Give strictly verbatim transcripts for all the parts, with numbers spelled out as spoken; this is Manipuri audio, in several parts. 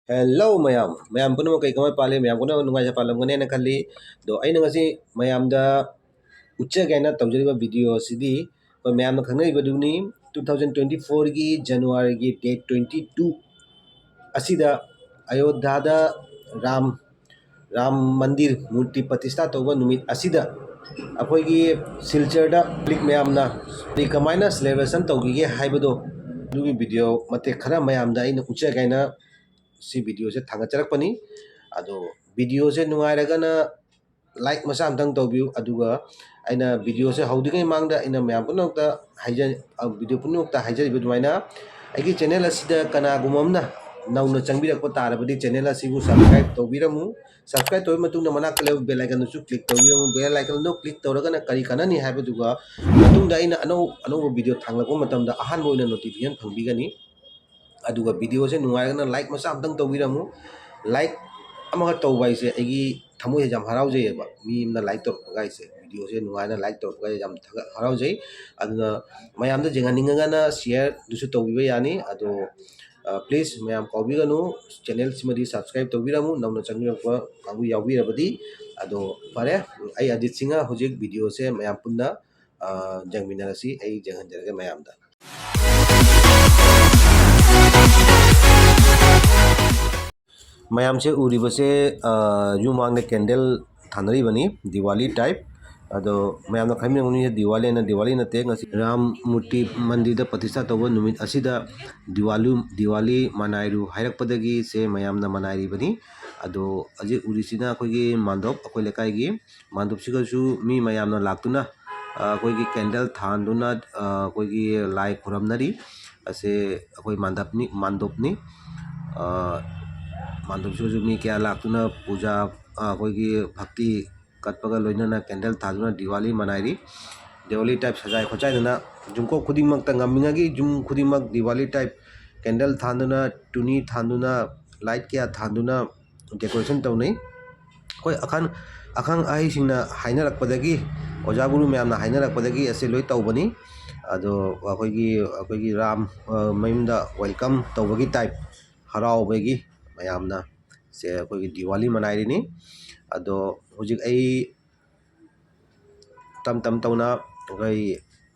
ꯍꯦꯜꯂꯣ ꯃꯌꯥꯝ, ꯃꯌꯥꯝ ꯄꯨꯝꯅꯃꯛ ꯀꯩ ꯀꯃꯥꯏ ꯄꯥꯜꯂꯤ? ꯃꯌꯥꯝ ꯄꯨꯝꯅꯃꯛ ꯅꯨꯡꯉꯥꯏꯖ ꯄꯥꯜꯂꯝꯒꯅꯦꯅ ꯈꯜꯂꯤ꯫ ꯑꯗꯣ ꯑꯩꯅ ꯉꯁꯤ ꯃꯌꯥꯝꯗ ꯎꯠꯆꯒꯦ ꯍꯥꯏꯅ ꯇꯧꯖꯔꯤꯕ ꯚꯤꯗꯤꯑꯣ ꯑꯁꯤꯗꯤ ꯑꯩꯈꯣꯏ ꯃꯌꯥꯝꯅ ꯈꯪꯅꯔꯤꯕꯗꯨꯅꯤ꯫ Two thousand twenty fourꯒꯤ Januaryꯒꯤ date twenty two ꯑꯁꯤꯗ ꯑꯌꯣꯙ꯭ꯌꯥꯗ ꯔꯥꯝ ꯔꯥꯝ ꯃꯟꯗꯤꯔ ꯃꯨꯔꯇꯤ ꯄ꯭ꯔꯇꯤꯁꯊꯥ ꯇꯧꯕ ꯅꯨꯃꯤꯠ ꯑꯁꯤꯗ ꯑꯩꯈꯣꯏꯒꯤ ꯁꯤꯜꯆꯔꯗ ꯄꯕ꯭ꯂꯤꯛ ꯃꯌꯥꯝꯅ ꯀꯔꯤ ꯀꯃꯥꯏꯅ ꯁꯦꯂꯦꯕ꯭ꯔꯦꯁꯟ ꯇꯧꯈꯤꯒꯦ ꯍꯥꯏꯕꯗꯣ, ꯑꯗꯨꯒꯤ ꯚꯤꯗꯤꯑꯣ ꯃꯇꯦꯛ ꯈꯔ ꯃꯌꯥꯝꯗ ꯑꯩꯅ ꯎꯠꯆꯒꯦ ꯍꯥꯏꯅ ꯁꯤ ꯚꯤꯗꯤꯑꯣꯁꯦ ꯊꯥꯡꯒꯠꯆꯔꯛꯄꯅꯤ꯫ ꯑꯗꯣ ꯚꯤꯗꯤꯑꯣꯁꯦ ꯅꯨꯡꯉꯥꯏꯔꯒꯅ ꯂꯥꯏꯛ ꯃꯆꯥ ꯑꯝꯇꯪ ꯇꯧꯕꯤꯌꯨ꯫ ꯑꯗꯨꯒ ꯑꯩꯅ ꯚꯤꯗꯤꯑꯣꯁꯦ ꯍꯧꯗ꯭ꯔꯤꯉꯩ ꯃꯃꯥꯡꯗ ꯑꯩꯅ ꯃꯌꯥꯝ ꯄꯨꯝꯅꯃꯛꯇ ꯍꯥꯏꯖ-, ꯑ, ꯚꯤꯗꯤꯑꯣ ꯄꯨꯝꯅꯃꯛꯇ ꯍꯥꯏꯖꯔꯤꯕ ꯑꯗꯨꯃꯥꯏꯅ, ꯑꯩꯒꯤ ꯆꯦꯅꯦꯜ ꯑꯁꯤꯗ ꯀꯅꯥꯒꯨꯝꯕ ꯑꯃꯅ ꯅꯧꯅ ꯆꯪꯕꯤꯔꯛꯄ ꯇꯥꯔꯕꯗꯤ ꯆꯦꯅꯦꯜ ꯑꯁꯤꯕꯨ subscribe ꯇꯧꯕꯤꯔꯝꯃꯨ꯫ Subscribe ꯇꯧꯕ ꯃꯇꯨꯡꯗ ꯃꯅꯥꯛꯇ ꯂꯩꯕ bell iconꯗꯨꯁꯨ click ꯇꯧꯕꯤꯔꯝꯃꯨ꯫ Bell iconꯗꯨ click ꯇꯧꯔꯒꯅ ꯀꯔꯤ ꯀꯥꯟꯅꯅꯤ ꯍꯥꯏꯕꯗꯨꯒ ꯃꯇꯨꯡꯗ ꯑꯩꯅ ꯑꯅꯧ-, ꯑꯅꯧꯕ ꯚꯤꯗꯤꯑꯣ ꯊꯥꯡꯂꯛꯄ ꯃꯇꯝꯗ ꯑꯍꯥꯟꯕ ꯑꯣꯏꯅ notification ꯐꯪꯕꯤꯒꯅꯤ꯫ ꯑꯗꯨꯒ ꯚꯤꯗꯤꯑꯣꯁꯦ ꯅꯨꯡꯉꯥꯏꯔꯒꯅ ꯂꯥꯏꯛ ꯃꯆꯥ ꯑꯝꯇꯪ ꯇꯧꯕꯤꯔꯝꯃꯨ꯫ ꯂꯥꯏꯛ ꯑꯃꯈꯛ ꯇꯧꯕ ꯍꯥꯏꯁꯦ ꯑꯩꯒꯤ ꯊꯃꯣꯏꯁꯦ ꯌꯥꯝ ꯍꯔꯥꯎꯖꯩꯑꯕ꯫ ꯃꯤ ꯑꯃꯅ ꯂꯥꯏꯛ ꯇꯧꯔꯛꯄꯒ ꯍꯥꯏꯁꯦ, ꯚꯤꯗꯤꯑꯣꯁꯦ ꯅꯨꯡꯉꯥꯏꯅ ꯂꯥꯏꯛ ꯇꯧꯔꯛꯄꯒ ꯌꯥꯝ ꯊꯥꯒꯠ-, ꯍꯔꯥꯎꯖꯩ꯫ ꯑꯗꯨꯅ ꯃꯌꯥꯝꯗ ꯌꯦꯡꯍꯟꯅꯤꯡꯉꯒꯅ ꯁꯤꯌꯔꯗꯨꯁꯨ ꯇꯧꯕꯤꯕ ꯌꯥꯅꯤ꯫ ꯑꯗꯣ, ꯑ, please ꯃꯌꯥꯝ ꯀꯥꯎꯕꯤꯒꯅꯨ, ꯆꯦꯅꯦꯜꯁꯤꯃꯗꯤ subscribe ꯇꯧꯕꯤꯔꯝꯃꯨ, ꯅꯧꯅ ꯆꯪꯕꯤꯔꯛꯄ ꯀꯥꯡꯕꯨ ꯌꯥꯎꯕꯤꯔꯕꯗꯤ꯫ ꯑꯗꯣ ꯐꯔꯦ, ꯑꯩ ꯑꯖꯤꯠ ꯁꯤꯡꯍ ꯍꯧꯖꯤꯛ ꯚꯤꯗꯤꯑꯣꯁꯦ ꯃꯌꯥꯝ ꯄꯨꯟꯅ, ꯑ, ꯌꯦꯡꯃꯤꯟꯅꯔꯁꯤ꯫ ꯑꯩ ꯌꯦꯡꯍꯟꯖꯔꯒꯦ ꯃꯌꯥꯝꯗ꯫ ꯃꯌꯥꯝꯁꯦ ꯎꯔꯤꯕꯁꯦ, ꯑ, ꯌꯨꯝ ꯃꯥꯡꯗ candle ꯊꯥꯅꯔꯤꯕꯅꯤ, ꯗꯤꯋꯥꯂꯤ type꯫ ꯑꯗꯣ ꯃꯌꯥꯝꯅ ꯈꯟꯕꯤꯔꯝꯒꯅꯤ, ꯗꯤꯋꯥꯂꯤ ꯍꯥꯏꯅ, ꯗꯤꯋꯥꯂꯤ ꯅꯠꯇꯦ꯫ ꯉꯁꯤ ꯔꯥꯝ ꯃꯨꯔꯇꯤ ꯃꯟꯗꯤꯔꯗ ꯄ꯭ꯔꯇꯤꯁꯊꯥ ꯇꯧꯕ ꯅꯨꯃꯤꯠ ꯑꯁꯤꯗ ꯗꯤꯋꯥꯂꯨ-, ꯗꯤꯋꯥꯂꯤ ꯃꯅꯥꯏꯔꯨ ꯍꯥꯏꯔꯛꯄꯗꯒꯤ ꯁꯦ ꯃꯌꯥꯝꯅ ꯃꯅꯥꯏꯔꯤꯕꯅꯤ꯫ ꯑꯗꯣ ꯍꯧꯖꯤꯛ ꯎꯔꯤꯁꯤꯅ ꯑꯩꯈꯣꯏꯒꯤ ꯃꯥꯟꯗꯣꯞ, ꯑꯩꯈꯣꯏ ꯂꯩꯀꯥꯏꯒꯤ ꯃꯥꯟꯗꯣꯞꯁꯤꯒꯁꯨ ꯃꯤ ꯃꯌꯥꯝꯅ ꯂꯥꯛꯇꯨꯅ, ꯑ, ꯑꯩꯈꯣꯏꯒꯤ candle ꯊꯥꯟꯗꯨꯅ, ꯑ, ꯑꯩꯈꯣꯏꯒꯤ ꯂꯥꯏ ꯈꯨꯔꯝꯅꯔꯤ꯫ ꯑꯁꯦ ꯑꯩꯈꯣꯏ ꯃꯥꯟꯗꯞꯅꯤ, ꯃꯥꯟꯗꯣꯞꯅꯤ꯫ ꯑ, ꯃꯥꯟꯗꯣꯞꯁꯤꯒꯁꯨ ꯃꯤ ꯀꯌꯥ ꯂꯥꯛꯇꯨꯅ ꯄꯨꯖꯥ, ꯑ, ꯑꯩꯈꯣꯏꯒꯤ ꯚꯛꯇꯤ ꯀꯠꯄꯒ ꯂꯣꯏꯅꯅ candle ꯊꯥꯗꯨꯅ ꯗꯤꯋꯥꯂꯤ ꯃꯅꯥꯏꯔꯤ꯫ ꯗꯤꯋꯥꯂꯤ type ꯁꯖꯥꯏ ꯈꯣꯠꯆꯥꯏꯗꯅ ꯌꯨꯝꯀꯣꯛ ꯈꯨꯗꯤꯡꯃꯛꯇ ꯉꯝꯃꯤꯉꯩꯒꯤ ꯌꯨꯝ ꯈꯨꯗꯤꯡꯃꯛ ꯗꯤꯋꯥꯂꯤ type candle ꯊꯥꯟꯗꯨꯅ, ꯇꯨꯅꯤ ꯊꯥꯟꯗꯨꯅ, light ꯀꯌꯥ ꯊꯥꯟꯗꯨꯅ decoration ꯇꯧꯅꯩ꯫ ꯑꯩꯈꯣꯏ ꯑꯈꯪ, ꯑꯈꯪ ꯑꯍꯩꯁꯤꯡꯅ ꯍꯥꯏꯅꯔꯛꯄꯗꯒꯤ, ꯑꯣꯖꯥ ꯒꯨꯔꯨ ꯃꯌꯥꯝꯅ ꯍꯥꯏꯅꯔꯛꯄꯗꯒꯤ ꯑꯁꯤ ꯂꯣꯏ ꯇꯧꯕꯅꯤ꯫ ꯑꯗꯣ ꯑꯩꯈꯣꯏꯒꯤ, ꯑꯩꯈꯣꯏꯒꯤ ꯔꯥꯝ, ꯑ, ꯃꯌꯨꯝꯗ welcome ꯇꯧꯕꯒꯤ type, ꯍꯔꯥꯎꯕꯒꯤ ꯃꯌꯥꯝꯅ꯫ ꯁꯦ ꯑꯩꯈꯣꯏꯒꯤ ꯗꯤꯋꯥꯂꯤ ꯃꯅꯥꯏꯔꯤꯅꯤ꯫ ꯑꯗꯣ ꯍꯧꯖꯤꯛ ꯑꯩ ꯇꯝ ꯇꯝ ꯇꯧꯅ ꯑꯩꯈꯣꯏ,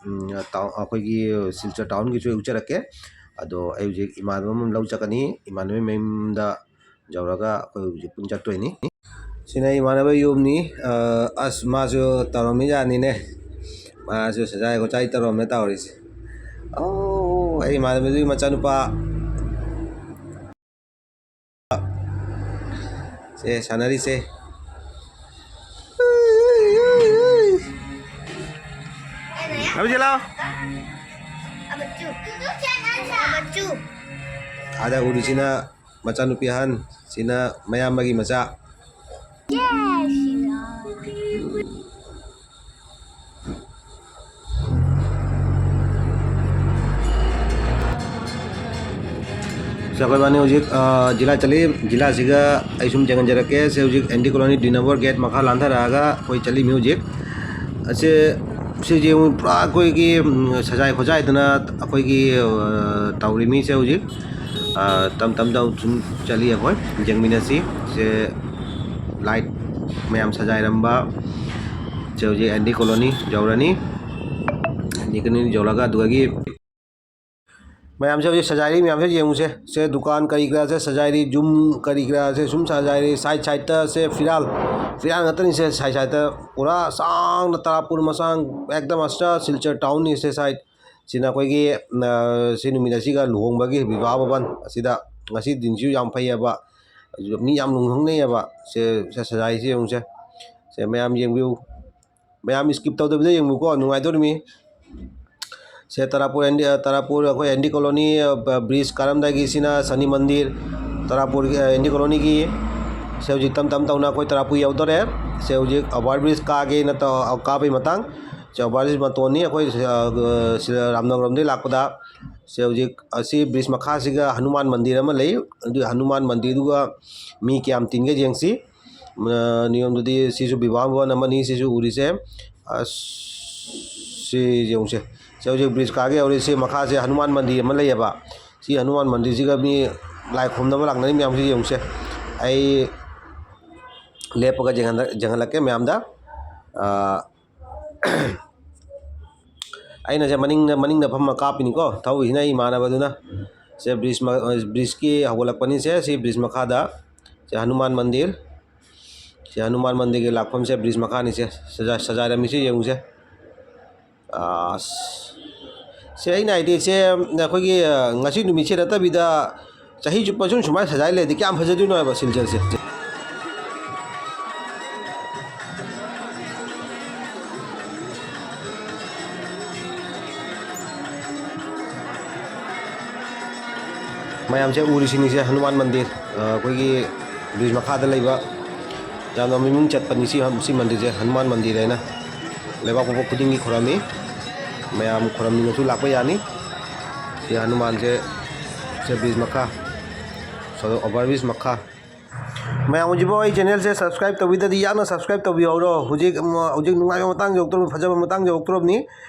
ꯎꯝ, ꯇꯥꯎ-, ꯑꯩꯈꯣꯏꯒꯤ ꯁꯤꯜꯆꯔ ꯇꯥꯎꯟꯒꯤꯁꯨ ꯑꯩ ꯎꯠꯆꯔꯛꯀꯦ꯫ ꯑꯗꯣ ꯑꯩ ꯍꯧꯖꯤꯛ ꯏꯃꯥꯟꯅꯕ ꯑꯃ ꯂꯧ ꯆꯠꯀꯅꯤ, ꯏꯃꯥꯟꯅꯕꯒꯤ ꯃꯌꯨꯝꯗ ꯌꯧꯔꯒ ꯑꯩꯈꯣꯏ ꯍꯧꯖꯤꯛ ꯄꯨꯟꯅ ꯆꯠꯇꯣꯏꯅꯤ꯫ ꯁꯤꯅ ꯏꯃꯥꯟꯅꯕ ꯌꯨꯝꯅꯤ꯫ ꯑ, ꯑꯁ, ꯃꯥꯁꯨ ꯇꯧꯔꯝꯃꯤꯖꯥꯠꯅꯤꯅꯦ꯫ ꯃꯥꯁꯨ ꯁꯖꯥꯏ ꯈꯣꯠꯆꯥꯏ ꯇꯧꯔꯝꯃꯦ ꯇꯧꯔꯤꯁꯦ꯫ ꯑꯣ, ꯑꯩ ꯏꯃꯥꯟꯅꯕꯗꯨꯒꯤ ꯃꯆꯥꯅꯨꯄꯥ꯫ ꯁꯦ, ꯁꯥꯟꯅꯔꯤꯁꯦ꯫ ꯂꯝꯖꯦꯜ ꯂꯥꯎ꯫ ꯑꯥꯗ ꯎꯔꯤꯁꯤꯅ ꯃꯆꯥꯅꯨꯄꯤ ꯑꯍꯟ, ꯁꯤꯅ ꯃꯌꯥꯝꯕꯒꯤ ꯃꯆꯥ꯫ ꯁꯦ, ꯑꯩꯈꯣꯏ ꯏꯕꯥꯅꯤ ꯍꯧꯖꯤꯛ, ꯑ, ꯖꯤꯂꯥ ꯆꯠꯂꯤ꯫ ꯖꯤꯂꯥꯁꯤꯒ ꯑꯩ ꯁꯨꯝ ꯌꯦꯡꯍꯟꯖꯔꯛꯀꯦ꯫ ꯁꯦ, ꯍꯧꯖꯤꯛ ꯑꯦꯟ ꯗꯤ ꯀꯣꯂꯣꯅꯤ ꯗꯨꯏ ꯅꯝꯕꯔ ꯒꯦꯠ ꯃꯈꯥ ꯂꯥꯟꯊꯔꯛꯑꯒ ꯑꯩꯈꯣꯏ ꯆꯠꯂꯤꯃꯤ ꯍꯧꯖꯤꯛ꯫ ꯑꯁꯦ, ꯁꯤꯁꯦ ꯌꯦꯡꯉꯨ, ꯄꯨꯔꯥ ꯑꯩꯈꯣꯏꯒꯤ, ꯎꯝ, ꯁꯖꯥꯏ ꯈꯣꯠꯆꯥꯏꯗꯅ ꯑꯩꯈꯣꯏꯒꯤ, ꯑ, ꯇꯧꯔꯤꯃꯤꯁꯦ ꯍꯧꯖꯤꯛ꯫ ꯑ, ꯇꯝ ꯇꯝ ꯇꯧ ꯁꯨꯝ ꯆꯠꯂꯤ ꯑꯩꯈꯣꯏ꯫ ꯌꯦꯡꯃꯤꯟꯅꯁꯤ꯫ ꯁꯦ, ꯂꯥꯏꯠ ꯃꯌꯥꯝ ꯁꯖꯥꯏꯔꯝꯕ꯫ ꯁꯦ, ꯍꯧꯖꯤꯛ ꯑꯦꯟ ꯗꯤ ꯀꯣꯂꯣꯅꯤ ꯌꯧꯔꯅꯤ꯫ ꯑꯦꯟ ꯗꯤ ꯀꯣꯂꯣꯅꯤ ꯌꯧꯔꯒ ꯑꯗꯨꯗꯒꯤ ꯃꯌꯥꯝꯁꯦ ꯍꯧꯖꯤꯛ ꯁꯖꯥꯏꯔꯤ ꯃꯌꯥꯝꯁꯦ ꯌꯦꯡꯉꯨꯁꯦ꯫ ꯁꯦ ꯗꯨꯀꯥꯟ ꯀꯔꯤ ꯀꯔꯥꯁꯦ ꯁꯖꯥꯏꯔꯤ, ꯌꯨꯝ ꯀꯔꯤ ꯀꯔꯥꯁꯦ ꯁꯨꯝ ꯁꯖꯥꯏꯔꯤ꯫ ꯁꯥꯏꯠ ꯁꯥꯏꯠꯇ ꯁꯦ ꯐꯤꯔꯥꯜ, ꯐꯤꯔꯥꯜ ꯉꯥꯛꯇꯅꯤ ꯁꯦ ꯁꯥꯏꯠ ꯁꯥꯏꯠꯇ꯫ ꯄꯨꯔꯥ ꯁꯥꯡꯅ ꯇꯔꯥꯄꯨꯔ ꯃꯁꯥꯡ ꯑꯦꯛꯗꯝ ꯑꯁ ꯁꯤꯜꯆꯔ ꯇꯥꯎꯟꯅꯤ ꯁꯦ ꯁꯥꯏꯠ꯫ ꯁꯤꯅ ꯑꯩꯈꯣꯏꯒꯤ, ꯑ, ꯁꯤ ꯅꯨꯃꯤꯠ ꯑꯁꯤꯒ ꯂꯨꯍꯣꯡꯕꯒꯤ ꯕꯤꯕꯥꯍ ꯚꯕꯟ ꯑꯁꯤꯗ ꯉꯁꯤ ꯗꯤꯟꯁꯤꯁꯨ ꯌꯥꯝ ꯐꯩꯌꯦꯕ꯫ ꯃꯤ ꯌꯥꯝ ꯂꯨꯍꯣꯡꯅꯩꯌꯦꯕ꯫ ꯁꯦ, ꯁꯦ ꯁꯖꯥꯏꯁꯦ ꯌꯦꯡꯉꯨꯁꯦ꯫ ꯁꯦ ꯃꯌꯥꯝ ꯌꯦꯡꯕꯤꯌꯨ꯫ ꯃꯌꯥꯝ skip ꯇꯧꯗꯕꯤꯗ ꯌꯦꯡꯕꯤꯌꯨꯀꯣ, ꯅꯨꯡꯉꯥꯏꯗꯣꯔꯤꯃꯤ꯫ ꯁꯦ ꯇꯔꯥꯄꯨꯔ ꯑꯦꯟ ꯗꯤ, ꯇꯔꯥꯄꯨꯔ ꯑꯩꯈꯣꯏ ꯑꯦꯟ ꯗꯤ ꯀꯣꯂꯣꯅꯤ, ꯑ, ꯕ꯭ꯔꯤꯖ ꯀꯥꯔꯝꯗꯥꯏꯒꯤ ꯁꯤꯅ ꯁꯅꯤ ꯃꯟꯗꯤꯔ, ꯇꯔꯥꯄꯨꯔꯒꯤ, ꯑ, ꯑꯦꯟ ꯗꯤ ꯀꯣꯂꯣꯅꯤꯒꯤ꯫ ꯁꯦ ꯍꯧꯖꯤꯛ ꯇꯞ ꯇꯞ ꯇꯧꯅ ꯑꯩꯈꯣꯏ ꯇꯔꯥꯄꯨꯔ ꯌꯧꯗꯣꯔꯦ꯫ ꯁꯦ ꯍꯧꯖꯤꯛ ꯑꯣꯚꯔ ꯕ꯭ꯔꯤꯖ ꯀꯥꯒꯦꯅ ꯇꯧ-, ꯀꯥꯕꯒꯤ ꯃꯇꯥꯡ꯫ ꯁꯦ ꯑꯣꯚꯔ ꯕ꯭ꯔꯤꯖ ꯃꯇꯣꯟꯅꯤ ꯑꯩꯈꯣꯏ, ꯑ, ꯁꯤꯗ ꯔꯥꯝꯅꯒꯔꯣꯝꯗꯒꯤ ꯂꯥꯛꯄꯗ꯫ ꯁꯦ ꯍꯧꯖꯤꯛ ꯑꯁꯤ ꯕ꯭ꯔꯤꯖ ꯃꯈꯥꯁꯤꯒ ꯍꯅꯨꯃꯥꯟ ꯃꯟꯗꯤꯔ ꯑꯃ ꯂꯩ꯫ ꯑꯗꯨ ꯍꯅꯨꯃꯥꯟ ꯃꯟꯗꯤꯔꯗꯨꯒ ꯃꯤ ꯀꯌꯥꯝ ꯇꯤꯟꯒꯦ ꯌꯦꯡꯁꯤ꯫ ꯑ, ꯅꯤꯌꯣꯝꯗꯨꯗꯤ ꯁꯤꯁꯨ ꯕꯤꯕꯥꯍ ꯚꯕꯟ ꯑꯃꯅꯤ, ꯁꯤꯁꯨ ꯎꯔꯤꯁꯦ꯫ ꯑꯁ, ꯁꯤ ꯌꯦꯡꯉꯨꯁꯦ꯫ ꯁꯤ ꯍꯧꯖꯤꯛ ꯕ꯭ꯔꯤꯖ ꯀꯥꯒꯦ ꯍꯧꯔꯦ꯫ ꯁꯤ ꯃꯈꯥꯁꯦ ꯍꯅꯨꯃꯥꯟ ꯃꯟꯗꯤꯔ ꯑꯃ ꯂꯩꯌꯦꯕ꯫ ꯁꯤ ꯍꯅꯨꯃꯥꯟ ꯃꯟꯗꯤꯔꯁꯤꯒ ꯃꯤ ꯂꯥꯏ ꯈꯨꯔꯨꯝꯅꯕ ꯂꯥꯛꯅꯔꯤ ꯃꯌꯥꯝꯁꯤ ꯌꯦꯡꯉꯨꯁꯦ꯫ ꯑꯩ ꯂꯦꯞꯄꯒ ꯌꯦꯡꯍꯟ-, ꯌꯦꯡꯍꯜꯂꯛꯀꯦ ꯃꯌꯥꯝꯗ꯫ ꯑꯥ, ꯑꯩꯅ ꯁꯦ ꯃꯅꯤꯡꯗ, ꯃꯅꯤꯡꯗ ꯐꯝꯃ ꯀꯥꯞꯄꯤꯅꯤꯀꯣ, ꯊꯧꯔꯤꯁꯤꯅ ꯑꯩ ꯏꯃꯥꯟꯅꯕꯗꯨꯅ꯫ ꯁꯦ bridge ꯃ-, bridgeꯀꯤ ꯍꯧꯒꯠꯂꯛꯄꯅꯤ ꯁꯦ, ꯁꯤ bridge ꯃꯈꯥꯗ꯫ ꯁꯦ ꯍꯅꯨꯃꯥꯟ ꯃꯟꯗꯤꯔ꯫ ꯁꯦ ꯍꯅꯨꯃꯥꯟ ꯃꯟꯗꯤꯔꯒꯤ ꯂꯥꯛꯐꯝꯁꯦ bridge ꯃꯈꯥꯅꯤ ꯁꯦ꯫ ꯁꯖꯥ-, ꯁꯖꯥꯏꯔꯝꯃꯤꯁꯦ ꯌꯦꯡꯉꯨꯁꯦ꯫ ꯑꯁ꯫ ꯁꯦ ꯑꯩꯅ ꯍꯥꯏꯗꯤ ꯁꯦ ꯑꯩꯈꯣꯏꯒꯤ, ꯑ, ꯉꯁꯤ ꯅꯨꯃꯤꯠꯁꯦ ꯅꯠꯇꯕꯤꯗ ꯆꯍꯤ ꯆꯨꯞꯄ ꯁꯨꯝ ꯁꯨꯃꯥꯏꯅ ꯁꯖꯥꯏ ꯂꯩꯔꯗꯤ ꯀꯌꯥꯝ ꯐꯖꯗꯣꯏꯅꯣ ꯍꯥꯏꯕ ꯁꯤꯜꯆꯔꯁꯦ꯫ ꯃꯌꯥꯝꯁꯦ ꯎꯔꯤꯁꯤꯅꯤꯁꯦ ꯍꯅꯨꯃꯥꯟ ꯃꯟꯗꯤꯔ, ꯑ, ꯑꯩꯈꯣꯏꯒꯤ bridge ꯃꯈꯥꯗ ꯂꯩꯕ ꯌꯥꯝꯅ ꯃꯃꯤꯡ ꯆꯠꯄꯅꯤ ꯁꯤ, ꯁꯤ ꯃꯟꯗꯤꯔꯁꯦ ꯍꯅꯨꯃꯥꯟ ꯃꯟꯗꯤꯔ ꯍꯥꯏꯅ꯫ ꯂꯩꯕꯥꯛꯄꯣꯛꯄ ꯈꯨꯗꯤꯡꯒꯤ ꯈꯨꯔꯝꯃꯤ꯫ ꯃꯌꯥꯝ ꯈꯨꯔꯝꯅꯤꯡꯉꯁꯨ ꯂꯥꯛꯄ ꯌꯥꯅꯤ꯫ ꯁꯤ ꯍꯅꯨꯃꯥꯟꯁꯦ, ꯁꯦ bridge ꯃꯈꯥ, ꯁꯣ-, over bridge ꯃꯈꯥ꯫ ꯃꯌꯥꯝ ꯍꯧꯖꯤꯛꯐꯥꯎ ꯑꯩ channelꯁꯦ subscribe ꯇꯧꯕꯤꯗꯗꯤ ꯌꯥꯝꯅ subscribe ꯇꯧꯕꯤꯍꯧꯔꯣ꯫ ꯍꯧꯖꯤꯛ, ꯎꯝ, ꯍꯧꯖꯤꯛ ꯅꯨꯡꯉꯥꯏꯕ ꯃꯇꯥꯡ ꯌꯧꯔꯛꯇꯧꯔꯕꯅꯤ, ꯐꯖꯕ ꯃꯇꯥꯡ ꯌꯧꯔꯛꯇꯧꯔꯕꯅꯤ꯫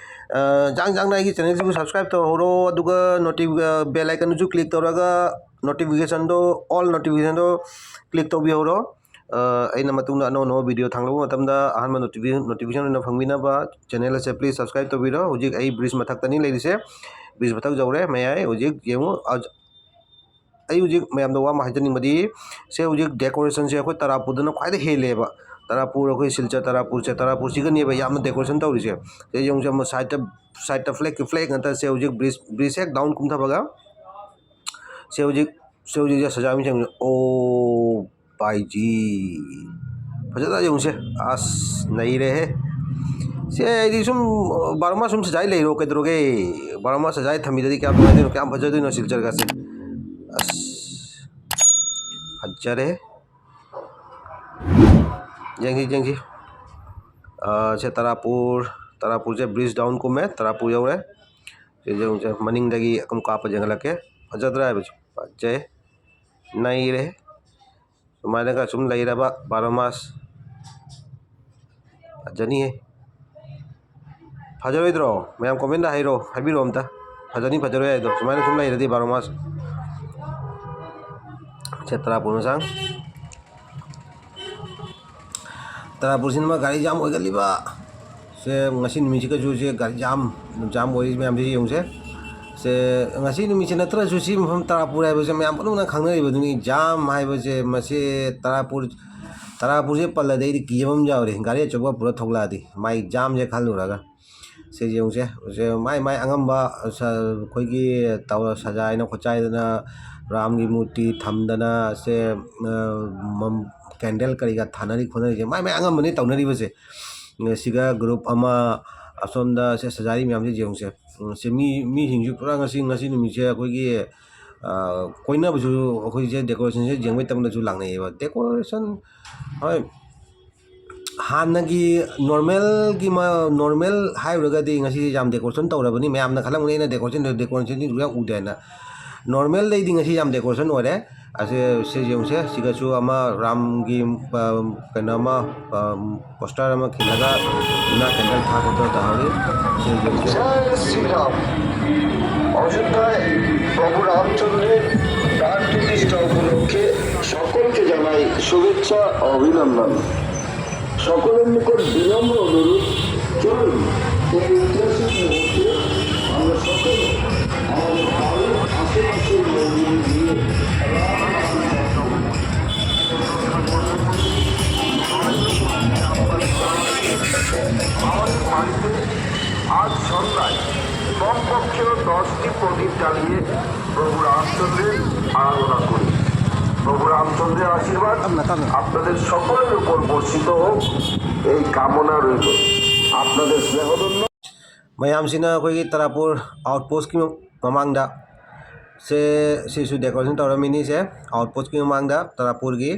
ꯑ, ꯖꯥꯡ ꯖꯥꯡꯅ ꯑꯩꯒꯤ channelꯁꯤꯕꯨ subscribe ꯇꯧꯍꯧꯔꯣ, ꯑꯗꯨꯒ notif-, ꯑ, bell iconꯗꯨꯁꯨ click ꯇꯧꯔꯒ notificationꯗꯣ, all notificationꯗꯣ click ꯇꯧꯕꯤꯍꯧꯔꯣ꯫ ꯑ, ꯑꯩꯅ ꯃꯇꯨꯡꯗ ꯑꯅꯧ ꯑꯅꯧꯕ video ꯊꯥꯡꯂꯛꯄ ꯃꯇꯝꯗ ꯑꯍꯥꯟꯕ notifi-, notification ꯑꯣꯏꯅ ꯐꯪꯕꯤꯅꯕ channel ꯑꯁꯦ please subscribe ꯇꯧꯕꯤꯔꯣ꯫ ꯍꯧꯖꯤꯛ ꯑꯩ bridge ꯃꯊꯛꯇꯅꯤ ꯂꯩꯔꯤꯁꯦ, bridge ꯃꯊꯛ ꯌꯧꯔꯦ, ꯃꯌꯥꯏ꯫ ꯍꯧꯖꯤꯛ ꯌꯦꯡꯉꯨ, ꯑ, ꯑꯩ ꯍꯧꯖꯤꯛ ꯃꯌꯥꯝꯗ ꯋꯥ ꯑꯃ ꯍꯥꯏꯖꯅꯤꯡꯕꯗꯤ, ꯁꯦ ꯍꯧꯖꯤꯛ decorationꯁꯦ ꯑꯩꯈꯣꯏ ꯇꯔꯥꯄꯨꯔꯗꯅ ꯈ꯭ꯋꯥꯏꯗꯒꯤ ꯍꯦꯜꯂꯦꯕ꯫ ꯇꯔꯥꯄꯨꯔ, ꯑꯩꯈꯣꯏ ꯁꯤꯜꯆꯔ ꯇꯔꯥꯄꯨꯔꯁꯦ, ꯇꯔꯥꯄꯨꯔꯁꯤꯒꯅꯦꯕ ꯌꯥꯝꯅ decoration ꯇꯧꯔꯤꯁꯦ꯫ ꯁꯦ ꯌꯦꯡꯉꯨꯁꯦ, ꯑꯃ sideꯇ, sideꯇ flag, flag ꯉꯥꯛꯇ꯫ ꯁꯦ ꯍꯧꯖꯤꯛ bridge, bridge ꯍꯦꯛ down ꯀꯨꯝꯊꯕꯒ, ꯁꯦ ꯍꯧꯖꯤꯛ, ꯁꯦ ꯍꯧꯖꯤꯛ ꯁꯖꯥꯃꯤꯁꯤꯡ, ꯑꯣ, ꯄꯥꯏꯖꯤ꯫ ꯐꯖꯅ ꯌꯦꯡꯉꯨꯁꯦ꯫ ꯑꯁ, ꯅꯩꯔꯦꯍꯦ꯫ ꯁꯦ, ꯑꯩꯗꯤ ꯁꯨꯝ, ꯕꯥꯔꯣ ꯃꯥꯁ ꯁꯨꯝ ꯁꯖꯥꯏ ꯂꯩꯔꯣ, ꯀꯩꯗꯧꯔꯒꯦ? ꯕꯥꯔꯣ ꯃꯥꯁ ꯁꯖꯥꯏ ꯊꯝꯕꯤꯗꯗꯤ ꯀꯌꯥꯝ ꯅꯨꯡꯉꯥꯏꯗꯣꯏꯅꯣ, ꯀꯌꯥꯝ ꯐꯖꯗꯣꯏꯅꯣ ꯁꯤꯜꯆꯔꯒꯁꯦ꯫ ꯑꯁ, ꯐꯖꯔꯦ꯫ ꯌꯦꯡꯁꯤ, ꯌꯦꯡꯁꯤ꯫ ꯑꯥ, ꯁꯦ ꯇꯔꯥꯄꯨꯔ, ꯇꯔꯥꯄꯨꯔꯁꯦ bridge down ꯀꯨꯝꯃꯦ, ꯇꯔꯥꯄꯨꯔ ꯌꯧꯔꯦ꯫ ꯁꯤ ꯌꯦꯡꯉꯨꯁꯦ, ꯃꯅꯤꯡꯗꯒꯤ ꯑꯗꯨꯝ ꯀꯥꯞꯄ ꯌꯦꯡꯍꯜꯂꯛꯀꯦ꯫ ꯐꯖꯗ꯭ꯔꯥ ꯍꯥꯏꯕꯁꯦ? ꯐꯖꯩ꯫ ꯅꯩꯔꯦ꯫ ꯁꯨꯃꯥꯏꯅꯒ ꯁꯨꯝ ꯂꯩꯔꯕ ꯕꯥꯔꯣ ꯃꯥꯁ꯫ ꯐꯖꯅꯤꯍꯦ꯫ ꯐꯖꯔꯣꯏꯗ꯭ꯔꯣ? ꯃꯌꯥꯝ commentꯗ ꯍꯥꯏꯔꯣ, ꯍꯥꯏꯕꯤꯔꯣ ꯑꯝꯇ꯫ ꯐꯖꯅꯤ ꯐꯖꯔꯣꯏ ꯍꯥꯏꯗꯣ꯫ ꯁꯨꯃꯥꯏꯅ ꯁꯨꯝ ꯂꯩꯔꯗꯤ ꯕꯥꯔꯣ ꯃꯥꯁ꯫ ꯁꯦ ꯇꯔꯥꯄꯨꯔ ꯃꯆꯥ, ꯇꯔꯥꯄꯨꯔꯁꯤꯅ ꯒꯥꯔꯤ ꯖꯥꯝ ꯑꯣꯏꯒꯜꯂꯤꯕ꯫ ꯁꯦ ꯉꯁꯤ ꯅꯨꯃꯤꯠꯁꯤꯒꯁꯨ ꯁꯦ ꯒꯥꯔꯤ ꯖꯥꯝ, ꯖꯥꯝ ꯑꯣꯏꯔꯤ ꯃꯌꯥꯝꯁꯤ ꯌꯦꯡꯉꯨꯁꯦ꯫ ꯁꯦ ꯉꯁꯤ ꯅꯨꯃꯤꯠꯁꯤ ꯅꯠꯇ꯭ꯔꯁꯨ ꯁꯤ ꯃꯐꯝ ꯇꯔꯥꯄꯨꯔ ꯍꯥꯏꯕꯁꯦ ꯃꯌꯥꯝ ꯄꯨꯝꯅꯃꯛꯅ ꯈꯪꯅꯔꯤꯕꯗꯨꯅꯤ꯫ ꯖꯥꯝ ꯍꯥꯏꯕꯁꯦ ꯃꯁꯤ ꯇꯔꯥꯄꯨꯔ, ꯇꯔꯥꯄꯨꯔꯁꯦ ꯄꯜꯂꯗꯤ ꯑꯩꯗꯤ ꯀꯤꯖꯕ ꯑꯃ ꯌꯥꯎꯔꯦ꯫ ꯒꯥꯔꯤ ꯑꯆꯧꯕ ꯄꯨꯔ ꯊꯣꯛꯂꯛꯑꯗꯤ ꯃꯥꯏ ꯖꯥꯝꯁꯦ ꯈꯜꯂꯨꯔꯒ꯫ ꯁꯦ ꯌꯦꯡꯉꯨꯁꯦ꯫ ꯁꯦ ꯃꯥꯏ ꯃꯥꯏ ꯑꯉꯝꯕ ꯁ-, ꯑꯩꯈꯣꯏꯒꯤ ꯇꯧꯔ ꯁꯖꯥꯏꯅ ꯈꯣꯠꯆꯥꯏꯗꯅ ꯔꯥꯝꯒꯤ ꯃꯨꯔꯇꯤ ꯊꯝꯗꯅ ꯁꯦ, ꯑ, ꯃꯝ-, ꯀꯦꯟꯗꯜ ꯀꯔꯤꯒ ꯊꯥꯅꯔꯤ ꯈꯣꯠꯅꯔꯤꯁꯦ ꯃꯥꯏ ꯃꯥꯏ ꯑꯉꯝꯕꯅꯤ ꯇꯧꯅꯔꯤꯕꯁꯦ꯫ ꯁꯤꯒ ꯒ꯭ꯔꯨꯞ ꯑꯃ ꯑꯁꯣꯝꯗ ꯁꯦ ꯁꯖꯥꯏꯔꯤ ꯃꯌꯥꯝꯁꯦ ꯌꯦꯡꯉꯨꯁꯦ꯫ ꯁꯦ ꯃꯤ, ꯃꯤꯁꯤꯡꯁꯨ ꯄꯨꯔꯥ ꯉꯁꯤ, ꯉꯁꯤ ꯅꯨꯃꯤꯠꯁꯦ ꯑꯩꯈꯣꯏꯒꯤ, ꯑ, ꯀꯣꯏꯅꯕꯁꯨ ꯑꯩꯈꯣꯏꯁꯦ ꯗꯦꯀꯣꯔꯦꯁꯟꯁꯦ ꯌꯦꯡꯕꯩ ꯇꯝꯗꯁꯨ ꯂꯥꯛꯅꯩꯌꯦꯕ꯫ ꯗꯦꯀꯣꯔꯦꯁꯟ, ꯍꯣꯏ, ꯍꯥꯟꯅꯒꯤ ꯅꯣꯔꯃꯦꯜꯒꯤ ꯃ-, ꯅꯣꯔꯃꯦꯜ ꯍꯥꯏꯔꯨꯔꯒꯗꯤ ꯉꯁꯤ ꯌꯥꯝ ꯗꯦꯀꯣꯔꯦꯁꯟ ꯇꯧꯔꯕꯅꯤ꯫ ꯃꯌꯥꯝꯅ ꯈꯜꯂꯝꯒꯅꯤ ꯑꯩꯅ ꯗꯦꯀꯣꯔꯦꯁꯟ, ꯗꯦꯀꯣꯔꯦꯁꯟꯗꯤ ꯌꯥꯝ ꯎꯗꯦ ꯍꯥꯏꯅ꯫ ꯅꯣꯔꯃꯦꯜꯗꯩꯗꯤ ꯉꯁꯤ ꯌꯥꯝ ꯗꯦꯀꯣꯔꯦꯁꯟ ꯑꯣꯏꯔꯦ꯫ ꯑꯁꯤ, ꯁꯤ ꯌꯦꯡꯉꯨꯁꯦ꯫ ꯁꯤꯒꯁꯨ ꯑꯃ ꯔꯥꯝꯒꯤ, ꯑ, ꯀꯩꯅꯣ ꯑꯃ, ꯑ, ꯄꯣꯁꯇꯔ ꯑꯃ ꯈꯤꯜꯂꯒ ꯏꯃꯥ ꯀꯦꯟꯗꯜ ꯊꯥ ꯈꯣꯠꯇꯅ ꯇꯧꯍꯧꯔꯤ꯫ ꯁꯤ ꯌꯦꯡꯉꯨꯁꯦ꯫ ꯖꯥꯏ ꯁ꯭ꯔꯤ ꯔꯥꯝ꯫ অযোধ্যায় প্রভু রামচন্দ্রের প্রাণ প্রতিষ্ঠা উপলক্ষে সকলকে জানাই শুভেচ্ছা ও অভিনন্দন। সকলের নিকট বিনম্র অনুরোধ, চলুন এই ঐতিহাসিক মুহূর্তে আমরা সকলে আমাদের বাড়ির আশেপাশের মন্দিরে গিয়ে আমাদের বাড়িতে আজ সন্ধ্যায় কমপক্ষেও দশটি প্রদীপ জ্বালিয়ে প্রভু রামচন্দ্রের আরাধনা করি। প্রভু রামচন্দ্রের আশীর্বাদ আপনাদের সকলের উপর বর্ষিত হোক এই কামনা রইল। আপনাদের স্নেহধন্য। ꯃꯌꯥꯝꯁꯤꯅ ꯑꯩꯈꯣꯏꯒꯤ ꯇꯔꯥꯄꯨꯔ ꯑꯥꯎꯠꯄꯣꯁꯀꯤ ꯃꯃꯥꯡꯗ ꯁꯦ, ꯁꯤꯁꯨ ꯗꯦꯀꯣꯔꯦꯁꯟ ꯇꯧꯔꯝꯃꯤꯅꯤ꯫ ꯁꯦ ꯑꯥꯎꯠꯄꯣꯁꯀꯤ ꯃꯃꯥꯡꯗ ꯇꯔꯥꯄꯨꯔꯒꯤ꯫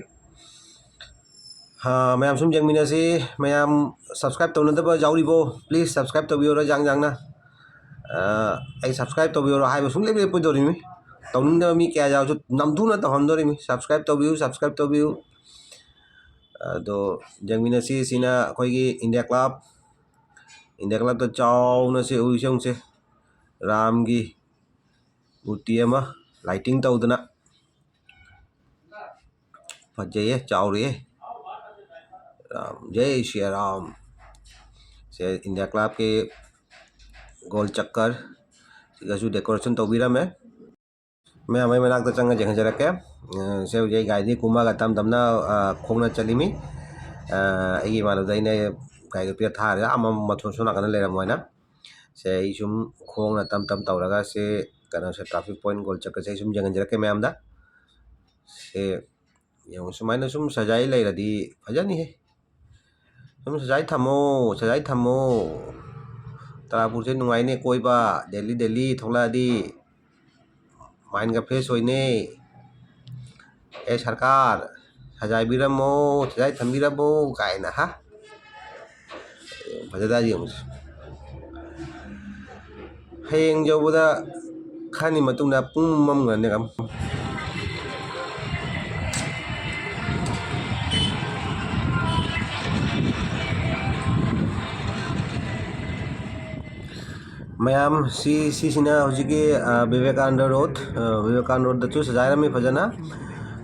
ꯑ, ꯃꯌꯥꯝ ꯁꯨꯝ ꯌꯦꯡꯃꯤꯟꯅꯁꯤ꯫ ꯃꯌꯥꯝ ꯁꯕꯁꯀ꯭ꯔꯥꯏꯕ ꯇꯧꯅꯗꯕ ꯌꯥꯎꯔꯤꯕꯣ? ꯄ꯭ꯂꯤꯖ ꯁꯕꯁꯀ꯭ꯔꯥꯏꯕ ꯇꯧꯕꯤꯌꯣ ꯔꯖꯥꯡ ꯖꯥꯡꯅ꯫ ꯑ, ꯑꯩ ꯁꯕꯁꯀ꯭ꯔꯥꯏꯕ ꯇꯧꯕꯤꯌꯣ ꯍꯥꯏꯕ ꯁꯨꯡꯂꯦꯞ ꯂꯦꯞꯄꯣꯏꯗꯧꯔꯤꯃꯤ꯫ ꯇꯧꯅꯤꯡꯗꯕ ꯃꯤ ꯀꯌꯥ ꯌꯥꯎꯔꯁꯨ ꯅꯝꯗꯨꯅ ꯇꯧꯍꯟꯗꯣꯔꯤꯃꯤ꯫ ꯁꯕꯁꯀ꯭ꯔꯥꯏꯕ ꯇꯧꯕꯤꯌꯨ, ꯁꯕꯁꯀ꯭ꯔꯥꯏꯕ ꯇꯧꯕꯤꯌꯨ꯫ ꯑꯗꯣ ꯌꯦꯡꯃꯤꯟꯅꯁꯤ꯫ ꯁꯤꯅ ꯑꯩꯈꯣꯏꯒꯤ ꯏꯟꯗꯤꯌꯥ ꯀ꯭ꯂꯕ꯫ ꯏꯟꯗꯤꯌꯥ ꯀ꯭ꯂꯕꯇ ꯆꯥꯎꯅ ꯁꯦ ꯎꯔꯤꯁꯦ ꯌꯦꯡꯉꯨꯁꯦ꯫ ꯔꯥꯝꯒꯤ ꯃꯨꯔꯇꯤ ꯑꯃ ꯂꯥꯏꯇꯤꯡ ꯇꯧꯗꯅ꯫ ꯐꯖꯩꯌꯦ, ꯆꯥꯎꯔꯤꯌꯦ꯫ ꯔꯥꯝ, ꯖꯩ ꯁꯤꯌꯥ ꯔꯥꯝ꯫ ꯁꯦ ꯏꯟꯗꯤꯌꯥ ꯀ꯭ꯂꯕꯀꯤ ꯒꯣꯜ ꯆꯛꯀꯔ ꯁꯤꯒꯁꯨ ꯗꯦꯀꯣꯔꯦꯁꯟ ꯇꯧꯕꯤꯔꯝꯃꯦ꯫ ꯃꯌꯥꯝ ꯑꯩ ꯃꯅꯥꯛꯇ ꯆꯪꯉ ꯌꯦꯡꯍꯟꯖꯔꯛꯀꯦ꯫ ꯑ, ꯁꯦ ꯍꯧꯖꯤꯛ ꯑꯩ ꯒꯥꯔꯤꯗꯒꯤ ꯀꯨꯝꯃꯒ ꯇꯞ ꯇꯞꯅ, ꯑ, ꯈꯣꯡꯅ ꯆꯠꯂꯤꯃꯤ꯫ ꯑ, ꯑꯩꯒꯤ ꯏꯃꯥꯟꯅꯕꯗ ꯑꯩꯅ ꯒꯥꯔꯤꯗꯣ ꯄꯤꯔ ꯊꯥꯔꯒ ꯑꯃ ꯃꯊꯣꯟ ꯁꯣꯝ ꯅꯥꯀꯟꯗ ꯂꯩꯔꯝꯃꯣ ꯍꯥꯏꯅ꯫ ꯁꯦ ꯑꯩ ꯁꯨꯝ ꯈꯣꯡꯅ ꯇꯞ ꯇꯞ ꯇꯧꯔꯒ ꯁꯦ ꯀꯩꯅꯣꯁꯦ ꯇ꯭ꯔꯥꯐꯤꯛ ꯄꯣꯏꯟ ꯒꯣꯜ ꯆꯛꯀꯔꯁꯦ ꯑꯩ ꯁꯨꯝ ꯌꯦꯡꯍꯟꯖꯔꯛꯀꯦ ꯃꯌꯥꯝꯗ꯫ ꯁꯦ ꯌꯦꯡꯉꯨ, ꯁꯨꯃꯥꯏꯅ ꯁꯨꯝ ꯁꯖꯥꯏ ꯂꯩꯔꯗꯤ ꯐꯖꯅꯤꯍꯦ꯫ ꯁꯨꯝ ꯁꯖꯥꯏ ꯊꯝꯃꯣ, ꯁꯖꯥꯏ ꯊꯝꯃꯣ꯫ ꯇꯔꯥꯄꯨꯔꯁꯦ ꯅꯨꯡꯉꯥꯏꯅꯦ ꯀꯣꯏꯕ, ꯗꯦꯜꯂꯤ, ꯗꯦꯜꯂꯤ ꯊꯣꯛꯂꯛꯑꯗꯤ ꯃꯥꯏꯟꯒ ꯐ꯭ꯔꯦꯁ ꯑꯣꯏꯅꯦ꯫ ꯑꯦ ꯁꯔꯀꯥꯔ, ꯁꯖꯥꯏꯕꯤꯔꯝꯃꯣ, ꯁꯖꯥꯏ ꯊꯝꯕꯤꯔꯝꯃꯣ ꯀꯥꯏꯅ, ꯍꯥ? ꯐꯖꯗ꯭ꯔꯥ ꯌꯦꯡꯉꯨꯁꯦ꯫ ꯍꯌꯦꯡ ꯌꯧꯕꯗ ꯈꯔꯅꯤ ꯃꯇꯨꯡꯗ ꯄꯨꯡ ꯃꯝꯈ꯭ꯔꯅꯤ꯫ ꯃꯌꯥꯝ, ꯁꯤ, ꯁꯤꯁꯤꯅ ꯍꯧꯖꯤꯛꯀꯤ, ꯑ, ꯚꯤꯕꯦꯀꯥꯅꯟꯗ ꯔꯣꯗ, ꯑ, ꯚꯤꯕꯦꯀꯥꯅꯟꯗ ꯔꯣꯗꯇꯁꯨ ꯁꯖꯥꯏꯔꯝꯃꯤ ꯐꯖꯅ꯫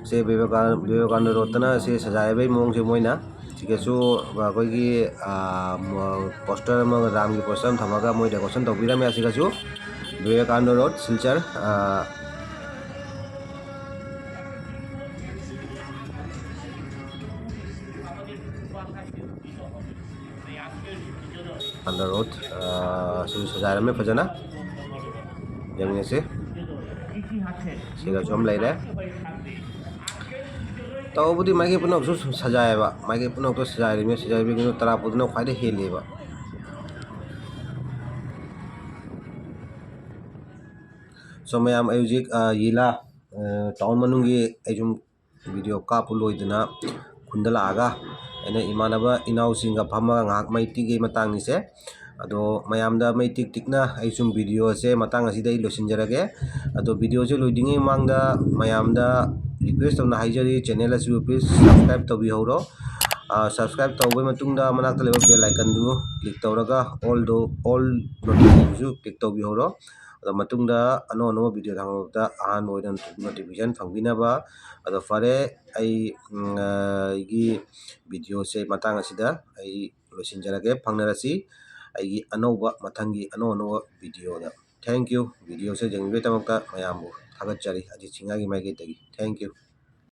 ꯁꯤ ꯚꯤꯕꯦꯀꯥ-, ꯚꯤꯕꯦꯀꯥꯅꯟꯗ ꯔꯣꯗꯇꯅ ꯁꯤ ꯁꯖꯥꯏꯕꯒꯤ ꯃꯑꯣꯡꯁꯦ ꯃꯣꯏꯅ꯫ ꯁꯤꯒꯁꯨ ꯑꯩꯈꯣꯏꯒꯤ, ꯑ, ꯃ-, ꯄꯣꯁꯇꯔ ꯑꯃꯒ, ꯔꯥꯝꯒꯤ ꯄꯣꯁꯇꯔ ꯑꯃ ꯊꯝꯃꯒ ꯃꯣꯏ ꯗꯦꯀꯣꯔꯦꯁꯟ ꯇꯧꯕꯤꯔꯝꯃꯦ꯫ ꯑꯁꯤꯒꯁꯨ ꯚꯤꯕꯦꯀꯥꯅꯟꯗ ꯔꯣꯗ, ꯁꯤꯜꯆꯔ, ꯑ, ꯀꯥꯅꯟꯗ ꯔꯣꯗ, ꯑ, ꯁꯤꯁꯨ ꯁꯖꯥꯏꯔꯝꯃꯦ ꯐꯖꯅ꯫ ꯌꯦꯡꯃꯤꯟꯅꯁꯤ꯫ ꯁꯤꯒꯁꯨ ꯑꯃ ꯂꯩꯔꯦ꯫ ꯇꯧꯕꯗꯤ ꯃꯥꯏꯀꯩ ꯄꯨꯝꯅꯃꯛꯁꯨ ꯁꯨꯝ ꯁꯖꯥꯏꯌꯦꯕ꯫ ꯃꯥꯏꯀꯩ ꯄꯨꯝꯅꯃꯛꯇꯣ ꯁꯖꯥꯏꯔꯤꯕꯅꯤ, ꯁꯖꯥꯏꯕꯒꯤꯅ ꯇꯔꯥꯄꯨꯔꯗꯨꯅ ꯈ꯭ꯋꯥꯏꯗꯩ ꯍꯦꯜꯂꯤꯕ꯫ So ꯃꯌꯥꯝ, ꯑꯩ ꯍꯧꯖꯤꯛ, ꯑ, ꯌꯤꯂꯥ, ꯑ, ꯇꯥꯎꯟ ꯃꯅꯨꯡꯒꯤ ꯑꯩ ꯁꯨꯝ ꯚꯤꯗꯤꯑꯣ ꯀꯥꯞꯄ ꯂꯣꯏꯗꯅ ꯈꯨꯟꯗ ꯂꯥꯛꯑꯒ ꯑꯩꯅ ꯏꯃꯥꯟꯅꯕ ꯏꯅꯥꯎꯁꯤꯡꯒ ꯐꯝꯃꯒ ꯉꯥꯏꯍꯥꯛ ꯃꯩ ꯇꯤꯛꯏ ꯃꯇꯥꯡꯅꯤꯁꯦ꯫ ꯑꯗꯣ ꯃꯌꯥꯝꯗ ꯃꯩ ꯇꯤꯛ ꯇꯤꯛꯅ ꯑꯩ ꯁꯨꯝ ꯚꯤꯗꯤꯑꯣꯁꯦ ꯃꯇꯥꯡ ꯑꯁꯤꯗ ꯑꯩ ꯂꯣꯏꯁꯤꯟꯖꯔꯒꯦ꯫ ꯑꯗꯣ ꯚꯤꯗꯤꯑꯣꯁꯦ ꯂꯣꯏꯗ꯭ꯔꯤꯉꯩ ꯃꯃꯥꯡꯗ ꯃꯌꯥꯝꯗ ꯔꯤꯀ꯭ꯋꯦꯁ ꯇꯧꯅ ꯍꯥꯏꯖꯔꯤ, ꯆꯦꯅꯦꯜ ꯑꯁꯤꯕꯨ please subscribe ꯇꯧꯕꯤꯍꯧꯔꯣ꯫ ꯁꯕꯁꯀ꯭ꯔꯥꯏꯕ ꯇꯧꯕꯒꯤ ꯃꯇꯨꯡꯗ ꯃꯅꯥꯛꯇ ꯂꯩꯕ ꯕꯦꯜ ꯑꯥꯏꯀꯟꯗꯨ ꯀ꯭ꯂꯤꯛ ꯇꯧꯔꯒ ꯑꯣꯜꯗꯣ ꯑꯣꯜ ꯅꯣꯇꯤꯐꯤꯀꯦꯁꯟꯁꯨ ꯀ꯭ꯂꯤꯛ ꯇꯧꯕꯤꯍꯧꯔꯣ꯫ ꯑꯗꯣ ꯃꯇꯨꯡꯗ ꯑꯅꯧ ꯑꯅꯧꯕ ꯚꯤꯗꯤꯑꯣ ꯊꯥꯒꯠꯂꯛꯄꯗ ꯑꯍꯥꯟꯕ ꯑꯣꯏꯅ ꯅꯣꯇꯤꯐꯤꯀꯦꯁꯟ ꯐꯪꯕꯤꯅꯕ꯫ ꯑꯗꯣ ꯐꯔꯦ, ꯑꯩ ꯎꯝ, ꯑꯩꯒꯤ ꯚꯤꯗꯤꯑꯣꯁꯦ ꯃꯇꯥꯡ ꯑꯁꯤꯗ ꯑꯩ ꯂꯣꯏꯁꯤꯟꯖꯔꯒꯦ꯫ ꯐꯪꯅꯔꯁꯤ ꯑꯩꯒꯤ ꯑꯅꯧꯕ, ꯃꯊꯪꯒꯤ ꯑꯅꯧ ꯑꯅꯧꯕ ꯚꯤꯗꯤꯑꯣꯗ꯫ Thank you꯫ ꯚꯤꯗꯤꯑꯣꯁꯦ ꯌꯦꯡꯕꯤꯕꯒꯤꯗꯃꯛꯇ ꯃꯌꯥꯝꯕꯨ ꯊꯥꯒꯠꯆꯔꯤ ꯑꯖꯤꯠ ꯁꯤꯡꯍꯒꯤ ꯃꯥꯏꯀꯩꯗꯒꯤ꯫ Thank you꯫